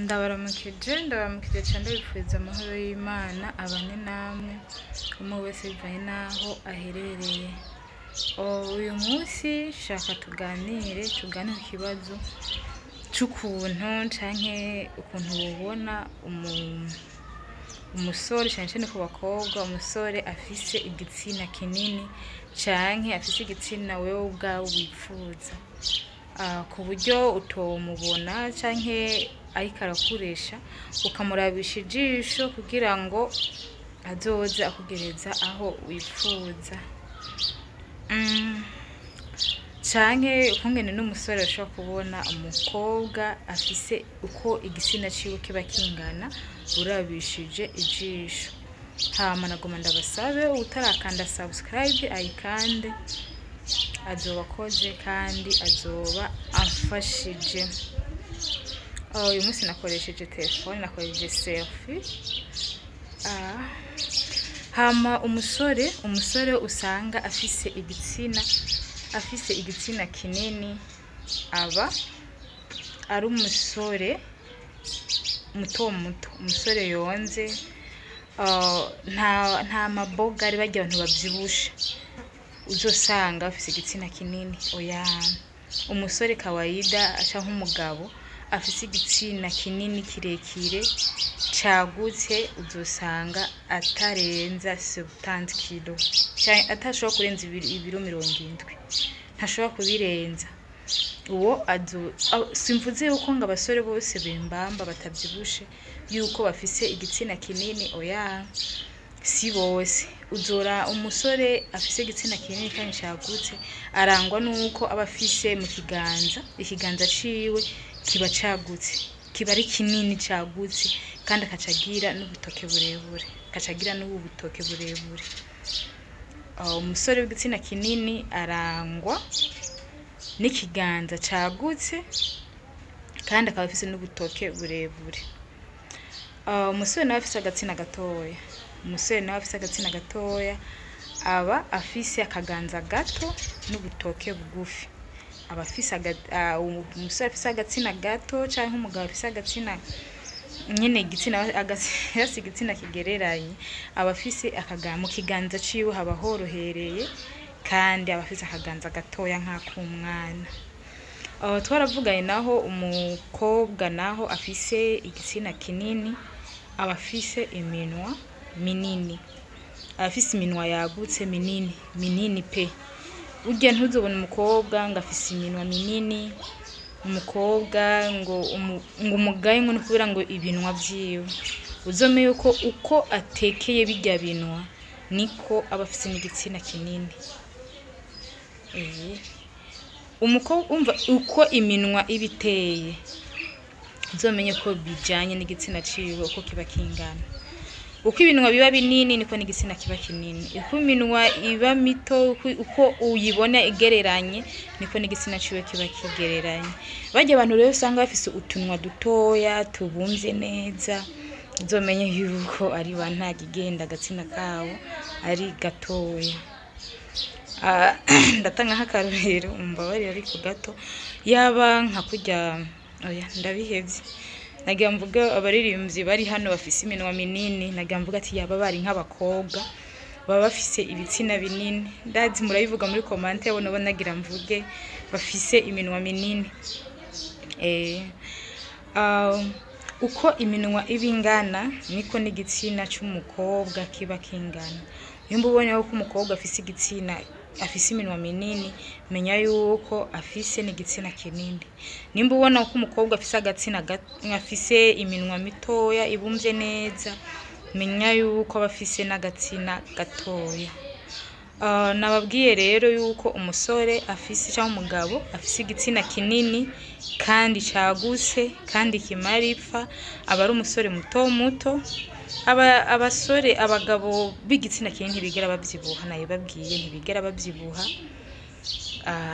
Ndabaramukije, ndabaramukije cane, ndabipfuriza amahoro y'Imana abane namwe, umwe wese bivanye n'aho aherereye. Uyu munsi nshaka tuganire, tuganire ku kibazo c'ukuntu canke ukuntu wobona umusore, cane cane ku bakobwa, umusore afise igitsina kinini canke afise igitsina wewe ubwawe wipfuza, ku buryo utomubona canke ariko arakuresha ukamurabisha ijisho kugira ngo azoze akugereza aho wipfuza. Canke ukungene n'umusore ashobora kubona umukobwa afise uko igitsina ciwe kiba kingana urabishije ijisho. Hama nagoma ndabasabe, uwutarakanda subscribe ayikande, azoba akoze kandi azoba amfashije. Uyu munsi nakoresheje telefone, nakoresheje selfie. Hama umusore usanga afise igitsina kinini, aba ari umusore muto muto, umusore yonze, nta maboga ari barya abantu bavyibushe uzosanga bafise igitsina kinini, oya. Umusore kawaida canke umugabo afise igitsina kinini kirekire cagutse, uzosanga atarenza 70 kilo canke atashobora kurenza ibiro 70, ntashobora kubirenza. Uwo simvuze yuko ngo abasore bose bembamba batavyibushe yuko bafise igitsina kinini, oya, si bose. Uzora umusore afise igitsina kinini kandi cagutse arangwa nuko aba afise mu kiganza, ikiganza ciwe kiba cagutse, kiba ari kinini cagutse, kandi akaca agira n'ubutoke burebure, akaca agira n'ubu butoke burebure. Umusore w'igitsina kinini arangwa n'ikiganza cagutse kandi akaba afise n'ubutoke burebure. Umusore nawe afise agatsina gatoya, umusore nawe afise agatsina gatoya aba afise akaganza gato n'ubutoke bugufi. Aba afise umusore afise agatsina gato canke umugabo afise agatsina nyene, igitsina afise igitsina kigereranye, aba afise mu kiganza ciwe haba horohereye kandi aba afise akaganza gatoya nk'ak'umwana. Twaravuganye naho umukobwa naho afise igitsina kinini aba afise iminwa minini, aba afise iminwa yagutse minini minini pe. Burya ntuzobona umukobwa ngo afise iminwa minini, umukobwa ngo umugaye ngo ni kubera ngo ibinwa vyiwe. Uzomenye yuko uko atekeye birya binwa niko aba afise n'igitsina kinini. Umukobwa umva uko iminwa iba iteye, uzomenye ko bijanye n'igitsina ciwe uko kiba kingana. Uko ibinwa biba binini niko n'igitsina kiba kinini, uko iminwa iba mito, uko uyibona igereranye niko n'igitsina ciwe kiba kigereranye. Barya abantu rero usanga bafise utunwa dutoya tubumvye neza, uzomenye yuko ari ba ntagigenda, agatsina kabo ari gatoya. Ndatanga nk'akarorero, mumbabarire ariko gato, yaba nka kurya, oya, ndabihevye. Nagira mvuge abaririmbyi bari hano bafise iminwa minini, nagira mvuge ati yaba bari nk'abakobwa baba bafise ibitsina binini. Ndazi murabivuga muri commentaire, bo nagira mvuge bafise iminwa minini. Uko iminwa iba ingana niko n'igitsina c'umukobwa kiba kingana. Nimba ubonye yuko umukobwa afise igitsina, afise iminwa minini, menya yuko afise n'igitsina kinini. Nimba ubona ko umukobwa afise agatsina, afise iminwa mitoya ibumvye neza, menya yuko aba afise n'agatsina gatoya. Nababwiye rero yuko umusore afise cyangwa umugabo afise igitsina kinini kandi cagutse kandi kimara ipfa aba ari umusore muto muto. Abasore, abagabo b'igitsina kinini ntibigera babyibuha, nabibabwiye, ntibigera babyibuha.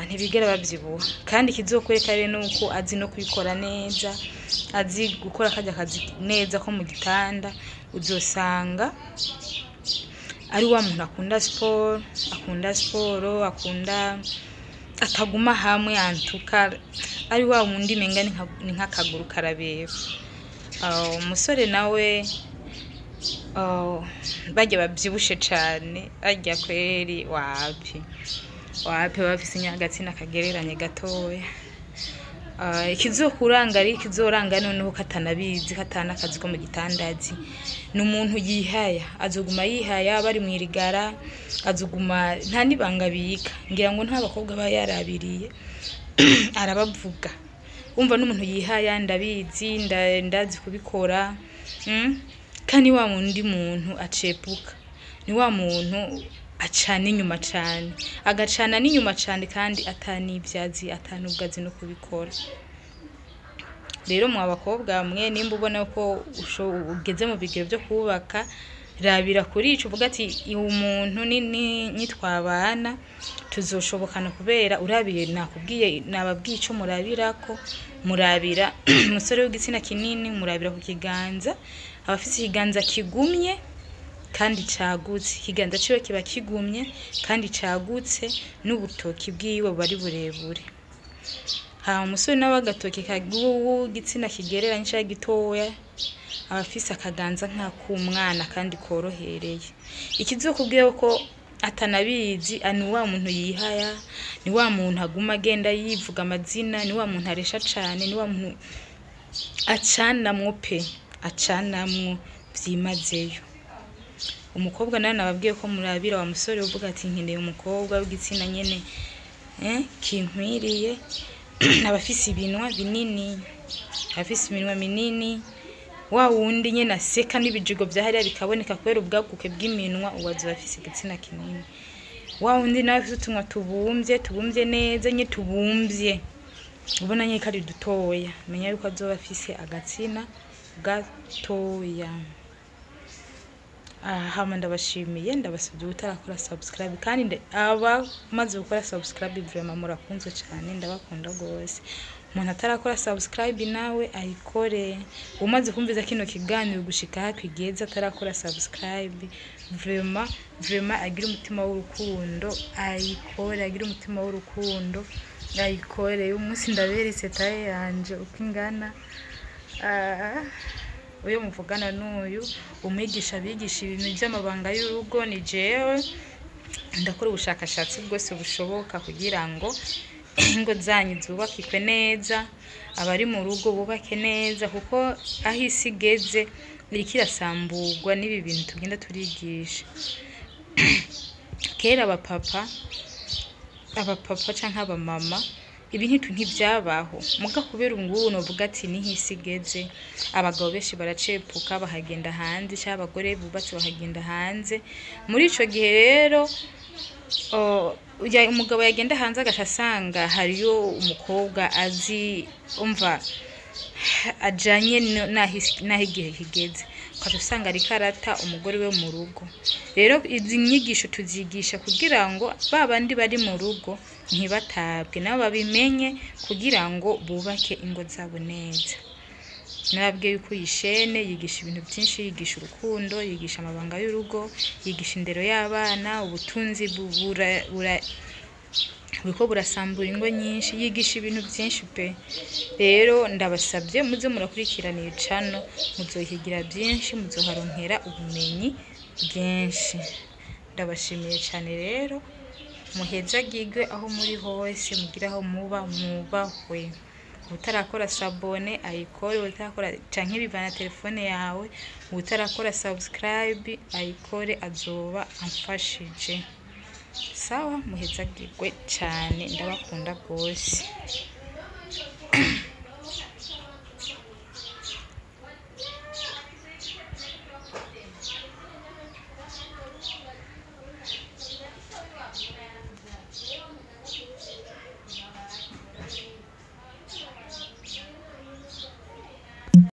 Ntibigera babyibuha, kandi ikizokwereka rero nuko azi no kubikora neza, azi gukora karya kazi neza ko mu gitanda. Uzosanga ari wa muntu akunda siporo, akunda siporo, akunda ataguma hamwe, antuka ari wa wundi menga ni nk'akaguru karabeba. Umusore nawe barya bavyibushe cane, barya kweri wapi wapi, baba bafise agatsina kagereranye gatoya. Ikizokuranga ari ikizoranga noneho katanabizi, katana akazi ko mu gitandazi, ni umuntu yihaya, azoguma yihaya bari mw'irigara, azoguma nta nibanga abika, ngira ngo nta bakobwa aba yarabiriye arabavuga. Umva n'umuntu yihaya, ndabizi, ndazi kubikora, kandi wa wundi muntu acepuka, ni wa muntu acana inyuma cane, agacana n'inyuma cane kandi atanivyazi, atanubwo azi no kubikora. Rero mwa bakobwa mwe, nimba ubona ko ugeze mu bigero vyo kubaka, rabira kuri ico uvuga ati uyu muntu nitwabana tuzoshobokana, kubera urabiye nakubwiye, nababwiye ico murabirako. Murabira umusore w'igitsina kinini, murabira ku kiganza, aba afise ikiganza kigumye kandi cagutse, ikiganza ciwe kiba kigumye kandi cagutse, n'ubutoki bwiwe buba ari burebure. Hama umusore nawe agatoki w'igitsina kigereranye canke gitoya, aba afise akaganza nk'ak'umwana kandi korohereye. Ikizokubwira ko atanabizi, ni wa muntu yihaya, ni wa muntu aguma agenda yivuga amazina, ni wa muntu aresha cane, ni wa muntu acanamwo pe, acanamwo vyimazeyo. Umukobwa nawe nababwiye ko murabira wa musore uvuga ati nkeneye umukobwa w'igitsina nyene kinkwiriye, aba afise ibinwa binini, afise iminwa minini, wa wundi nyene aseka n'ibijigo vya hariya bikaboneka kubera ubwaguke bw'iminwa, uwo azoba afise igitsina kinini. Wa wundi nawe afise utunwa tubumvye, tubumvye neza nye, tubumvye ubona nyene ko ari dutoya, menya yuko azoba afise agatsina gatoya. Hama ndabashimiye, ndabasabye utarakora subscribe, kandi abamaze gukora subscribe vraiment murakunzwe cane, ndabakunda gose. Umuntu atarakora subscribe nawe ayikore. Umaze kumviza kino kiganiro gushika aho kigeze atarakora subscribe, vraiment vraiment agira umutima w'urukundo ayikore, agira umutima w'urukundo ayikore. Uyu munsi ndaberetse taye yanje uko ingana. Uyo muvugana n'uyu umwigisha abigisha ibintu by'amabanga y'urugo ni jewe. Ndakora ubushakashatsi bwose bushoboka kugira ngo ingo zanyu zubakikwe neza, abari mu rugo bubake neza, kuko aho isi igeze iriko irasamburwa n'ibi bintu tugenda turigisha. Kera abapapa canke abamama ibi ntivyabaho, muga kubera ubu novuga ati niho isi igeze, abagabo benshi baracepuka bakagenda hanze, canke abagore bubatse bakagenda hanze. Muri ico gihe rero umugabo yagenda hanze agaca asanga hariyo umukobwa azi, umva ajanye n'aho igihe kigeze, ukaca usanga ariko arata umugore we mu rugo. Rero izi nyigisho tuzigisha kugira ngo ba bandi bari mu rugo ntibatabwe, nabo babimenye kugira ngo bubake ingo zabo neza. Narabwiye yuko iyi shene yigisha ibintu byinshi, yigisha urukundo, yigisha amabanga y'urugo, yigisha indero y'abana, ubutunzi buriko burasambura ingo nyinshi, yigisha ibintu byinshi pe. Rero ndabasabye muze murakurikirana iyi channel, muzohigira byinshi, muzoharonkera ubumenyi bwinshi. Ndabashimiye cyane rero, muhezagirwe aho muri hose, mugire aho muba mwubahwe. Utarakora s'abonner ayikore, utarakora canke bivana telefone yawe, utarakora subscribe ayikore, azoba amfashije. Sawa, muhezagirwe cyane, ndabakunda gose.